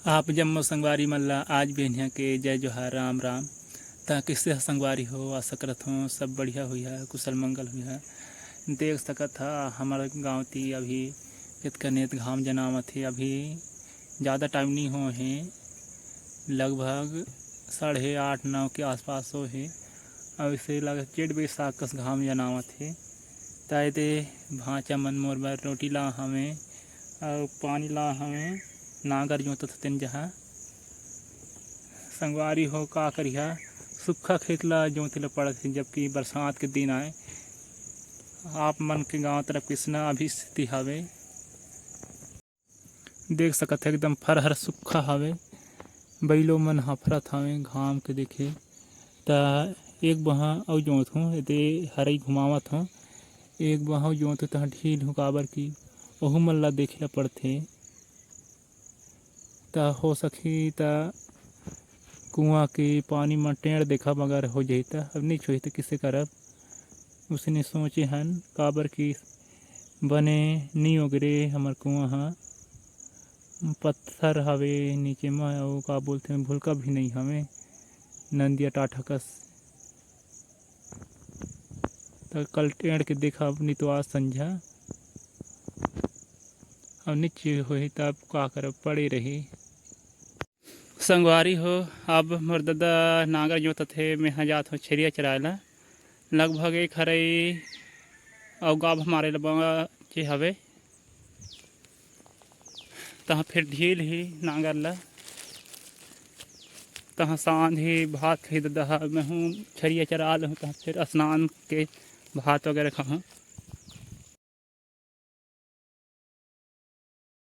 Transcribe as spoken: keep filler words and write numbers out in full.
आप जम्मो संगवारी मन ला आज बिहनिया के जय जोहार, राम राम। त कइसे ह संगवारी हो? आशा करत हों सब बढ़िया होइहा, कुशल मंगल होइहा। देख सकत हा हमर गाँव ती अभी कतका नेत घाम जनावत हे। अभी ज़्यादा टाइम नी हो हे, लगभग साढ़े आठ नौ के आसपास हो हे। अउ इसे लगत जेठ बैसाख कस घाम जनावत हे। त एदे भांचा मन मोर बर रोटी ला हवे अउ पानी ला हवे। नांगर जोतत तेन जहाँ संगवारी हो का करिहा, सुक्खा खेत ला जोते ला पड़त हे, जबकि बरसात के दिन आए। आप मन के गांव तरफ किसना अभी स्थिति हवे, देख सकत हे एकदम फरहर सुक्खा हवे। बइलो मन हफरत हवे घाम के देखे। त एक बहा अउ जोत हूँ, एदे हरई घुमावत हूँ, एक बहा अउ जोत हूँ, तहाँ ढील हूँ, काबर कि ओहू मन ला देखे ला पड़थे। त हो सकही त कुआँ के पानी म टेंड़ देखब, अगर हो जाही त, अब नी होही त किसे करब, उसने सोचे हन, काबर कि बने नी ओगरे हमर कुआँ ह, पत्थर हवे नीचे म, अउ का बोलथे, भुलका भी नई हवे, नंदिया टाटा कस। त कल टेंड़ के देखब, नी तो आज संझा। अब नीचे होही तब का करब, पड़े रही। संगवारी हो, अब मोर ददा नांगर जोतत हे, मेंहा जात हों छेरिया चराए ला। लगभग एक हरई अउ गाभा मारे ला बाचे हवे। तहाँ फिर ढील ही नांगर ला, तहाँ सांझ ही भात खाही ददा हा, मेंहू छेरिया चरा लेहूँ, तहाँ फिर स्नान के भात वगैरह खाहूँ।